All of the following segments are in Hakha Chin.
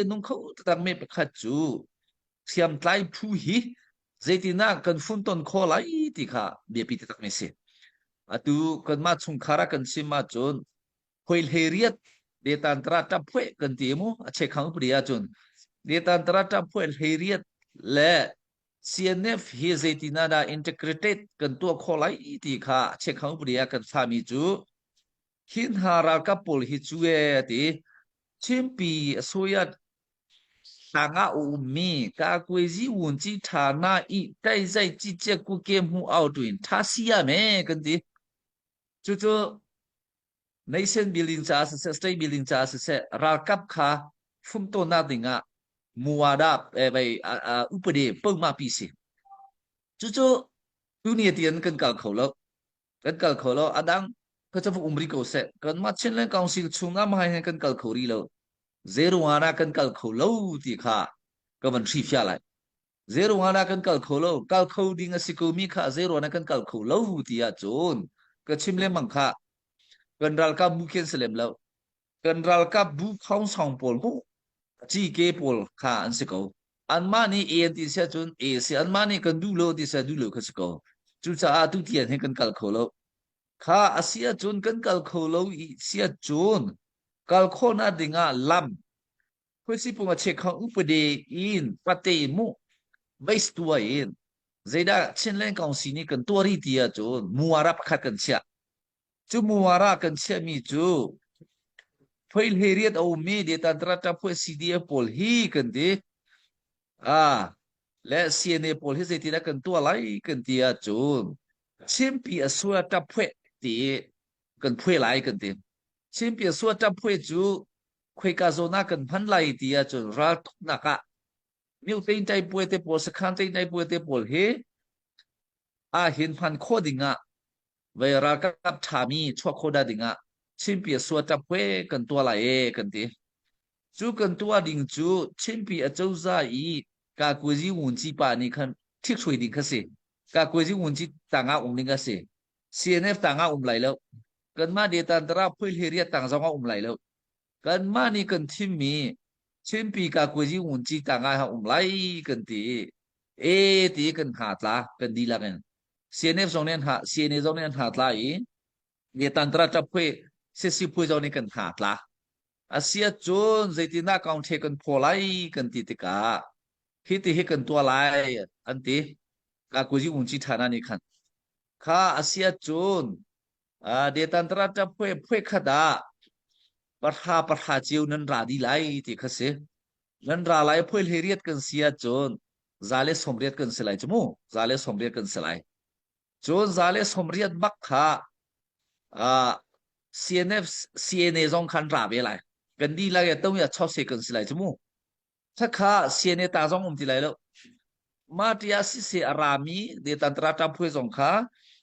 A nung kho taktak mi pakhat cu hriamtlai phu hi zeitinah kan funton khawh lai ti kha biapi taktak mi si. Atu kanmah chungkhar ah kan chim ahcun hoi riat detantara ṭaphueh kan ti mu a chekhang upadi ahcun detantara ṭaphueh hleiriat le CNF hi zeitinah dah integrated kan tuah khawh lai ti kha chekhang upadi ah kan fami cu hi hna ralkap pawl hi cu e ti Chinpi a suya tangah a ummi kakuaizi wunci ṭha na i taizai cicia ku ke hmu au tuin ṭha si ya me kan ti. Cucu nation building caah siseh, state building caah siseh, ralkap kha fumtonak dingah muwada eh, vai upade pongma pi si. Cucu tuni tian kan kal kho lo. Kan kal kho lo. Adang ka cu um ri ko seh. Kanmah Chinland Council chung ah mahai hin kan kal kho ri lo. Zeruang ah kan kal kho lo ti kha ka van hrifia lai. Zeruang ah kan kal kho lo. Kal kho ding a si ko mi kha zeruang ah kan kal kho lo ti ahcun ka chim lengmang kha kan ralkap bu khin si lem lo. Kan ralkap bu khongsong pawl mu GK pawl kha an si ko. Anmah nih A an ti si ahcun A si anmah nih kan duh lo ti si duh lo kha si ko. Cucaah tu tian hin kan kal kho lo. Kha a si ahcun kan kal kho lo i si ahcun kal khawhnak ding ah lam khuasipung a chekhang upade in pate mu base tua in zeidah Chinland Council nih kan tuah rih ti ahcun muara pakhat kan chiah. Cu muara kan chiahmi cu phoihlei riat a ummi Detantra Phuai CDF pawl hi kan ti. Ah, le CNA pawl hi zeitindah kan tuah lai kan ti ahcun Chinpi a sua ṭap phueh ti kan phuai lai kan ti. Chinpi a sua ṭap phueh cu khoika zawn ah kan hman lai ti ahcun raltuknak ah myo teintai puai te pawl sakhan teintai puai te pawl hi ah hin hman khawh ding ah vei ralkap ṭhami chuah khawh dah ding ah Chinpi a sua ṭap phueh kan tuah lai e kan ti. Cu kan tuah ding cu Chinpi acozah i Kakuzi Wunci pa nih khan ṭhithruai ding kha si. Kakuzi Wunci tangah um ding a si. CNF tangah um lai lo. Kanmah Detantara Phuihliriat tang zongah um lai lo. Kanmah nih kan thimmi Chinpi Kakuzi Wunci tangah ha um lai kan ti i e ti kan hna tla kan dihlak in. CNF zong nih an ha CNA zong nih an hna tla i Detantara ṭaphui sisi phui zong nih kan hna tla. Asiahcun zeitindah kaungṭhe kan phaw lai kan ti tikah hiti hi kan tuah lai an ti. Kakuzi unci ṭhana nih khan kha asiahcun detantara ṭap phui phui khat ah pahra pahra cio nan ra dih lai ti kha si. Nan ra lai phui hlei riat kan si ahcun 120 kan si lai cu mu 120 kan si lai. Cun 180 bak kha uh, CNF CNA zong khan ra ve lai. Kan dihlak ya to ya chau se kan si lai chu mu. Thakha CNA ta zong um ti lai lo. Ma tia si se arami de tantra ta phui zong kha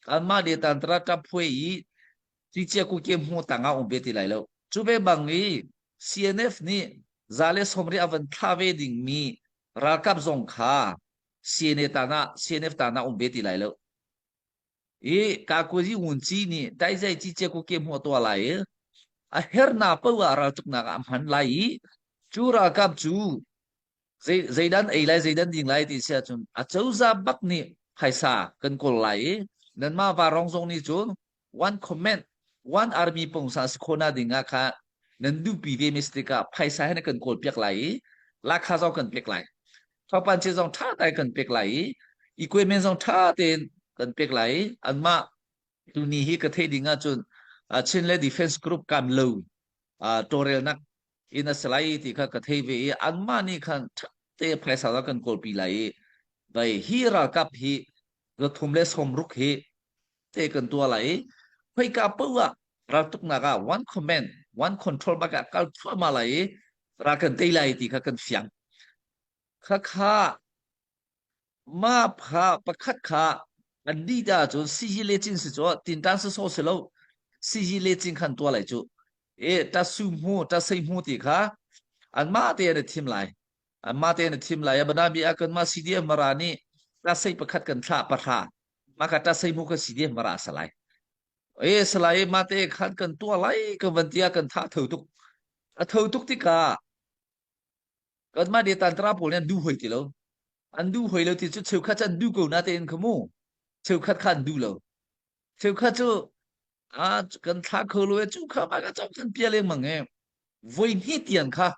anma de tantra ta phui i ti chia ku ke mu tanga um ve ti lai lo. Chu ve bang i CNF nih 130 avan thla ve ding mi ralkap zong kha CNA ta na CNF ta na um ve ti lai lo. I kakuzi wunci nih daizai ci cia ku ke hmuh tuah lai i a herna poah raltuknak ah hman lai i cu ralkap cu zei zeidan ei lai zeidan ding lai ti si ahcun a cozah bak nih phaisa kan kawl lai i nanmah varong zong nih cun one comment one army pongsa si khona ding ah kha nan duhpi ve mi si tikah phaisa he na kan kawl piak lai i lakha zong kan pek lai thopan che zong tha tai kan pek lai i equipment zong tha tein kan pek lai i anmah tuni hi ka theih ding ahcun Chin le Defense Group kam lo tawlrelnak in a si lai ti kha ka thei ve i anmah nih khan te phaisa la kan kawlpi lai i vai hi ralkap hi 360 hi te kan tuah lai i khoika paoh ah raltuknak ah one command one control bak ah kal thluahmah lai i ral kan tei lai ti kha kan fiang kha kha ma pha pakhat kha an di ta cun siji le cin si cu tintan si so si lo siji le cin khan tua lai cu e ta su mu ta sei mu ti kha an ma te an thim lai an ma te an thim lai abana bi a kan ma CDF mara ni ta sei pakhat kan thla pahra ma ka ta sei mu ka CDF mara salai e salai ma te khan kan tua lai kan van tia kan tha tho tuk a tho tuk tikah. Kanmah de tantra pawl nih an duh hoi ti lo. An duh hoi lo ti cu cheukhat cu an duh ko na tein kha mu. Cheukhat kha an duh lo. Cheukhat cu a kan thla kho lo e cu kha ma ka cong kan pia lengmang e. Voi hnih tiang kha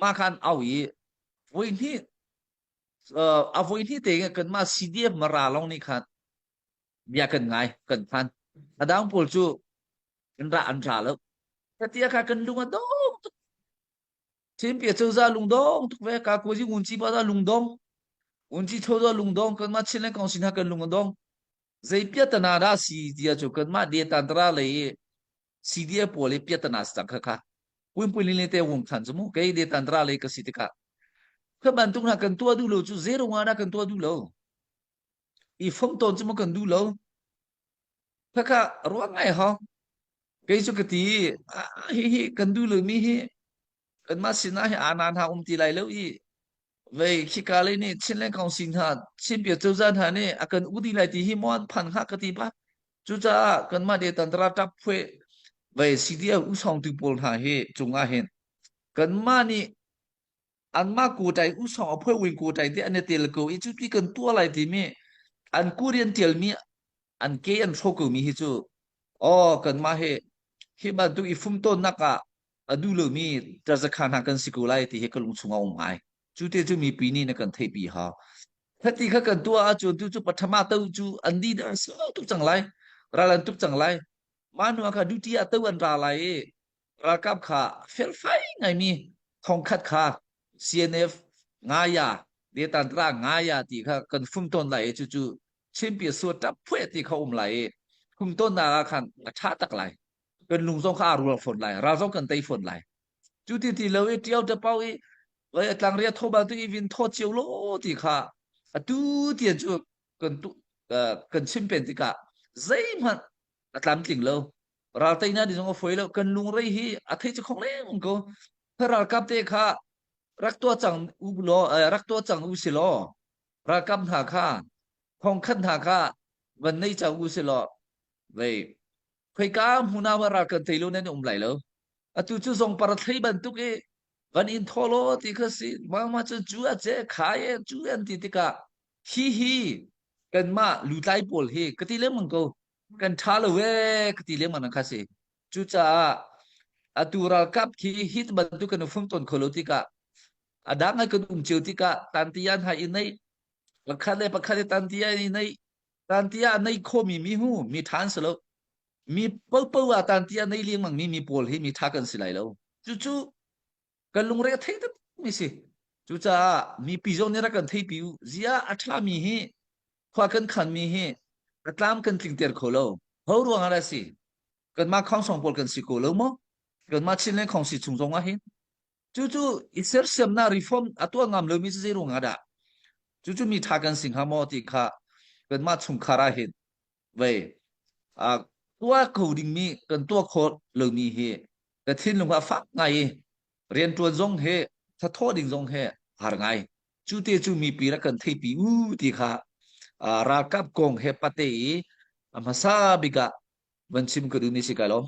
ma khan au i voi hnih a voi hnih te kanmah CDF Mara lawng nih khan bia kan ngai kan phan. A dang pawl cu kan ra an ra lo. Katia kha kan lung a dong tuk. Chinpi cozah lungdong tuk ve ka kuzi ngunci pa da lungdong. Ngunci tho da lungdong kanmah Chin le Council hna kan lung a dong. Zei piatana dah si tia cu kanmah detantara lei CDF pawl i piatana si cang kha kha. Puinpui lin le te wung than cu mu kei detantara lei ka si tikah. Kha bantuk hna kan tuah duh lo cu zero nga dah kan tuah duh lo. I fom tawn cu mu kan duh lo. Khakha ruah ngai hau. Kei cu ka ti hi hi kan duh lomi hi kanmah sinah hi ana hna um ti lai lo i vei khika lei nih Chinland Council hna Chinpia cozah hna nih a kan udi lai ti hi maw an phan hnga ka ti ba. Cucaah kanmah de tantra tap phuai vei CDF usawngtu pawl hna hi cungah hin kanmah nih anmah kutai usawng a phuai wing kutai te an i tel ko i cu ti kan tuah lai timi an Korean tialmi an ke an hro ko mi hi cu aw kanmah hi hi bantuk i fumtawnnak ah a duh lomi tazakha hna kan si ko lai ti hi ka lung chungah um ngai cu te cu mipi nih na kan theihpi hau khati kha kan tuah ahcun tu cu pathama to cu an di dah sau tuk cang lai ral an tuk cang lai mah hnu ah kha duty ah to an ra lai i ralkap kha felfai ngaimi thongkhat kha CNF ngaya detantra ngaya ti kha kan fum tawn lai i cucu Chinpi suat tap phueh ti kha um lai i fum tawn nak ah khan a tha tak lai kan lung zong kha aa rual fawn lai ral zong kan tei fawn lai cu ti ti lo i tiau te pau i vai tlang ria tho bal tu i vin tho cio lo ti kha atu tian cu kan tu kan chim pen tikah zeihmanh a tlamtling lo ral teinak ding zong a fawi lo kan lungrei hi a thei cu khong leng ko ralkap te kha rak tuah cang u law rak tuah cang u si law ralkap hna kha thongkhat hna kha van nei cang u si law vei khoika hmun ah ral kan tei lo nan um lai lo atu cu zong para thlei bantuk i van in tholo ti kha si ma ma cu cu a che kha e cu an ti tikah hi hi kanmah lutlai pawl hi ka ti lengmang ko kan ṭha lo ee ka ti lengmang kha si. Cucaah atu ralkap khi hi bantuk kan fum tawn kho lo tikah a dang ai kan um cio tikah tantian hai i nei pakhat le pakhat i tantia i nei tantia a nei khomi mi hu mi ṭha an si lo mi popo ah tantia nei lengmang mi mi pawl hi mi ṭha kan si lai lo cucu kan lungre a thei mi si cucaah mipi zong nih rak kan theipi u zia a ṭhami hi khua kan khanmi hi a tlam kan tlingter kho lo ho ruang ah dah si kanmah khongsong pawl kan si ko lo maw kanmah Chinland khongsi chung zong ah hin cucu i sersiamnak reform a tuah ngam lomi cu zei ruang ah dah cucu mi ṭha kan si hnga maw ti kha kanmah chungkhar ah hin vei tuah ko dingmi kan tuah khawh lomi hi ka thinlung ah fak ngai i rianṭuan zong he thathawh ding zong he har ngai cu te cu mipi rak kan theipi u ti kha ralkap kong he pate i a hmasa bik ah van chim ka duhmi si kai lawm.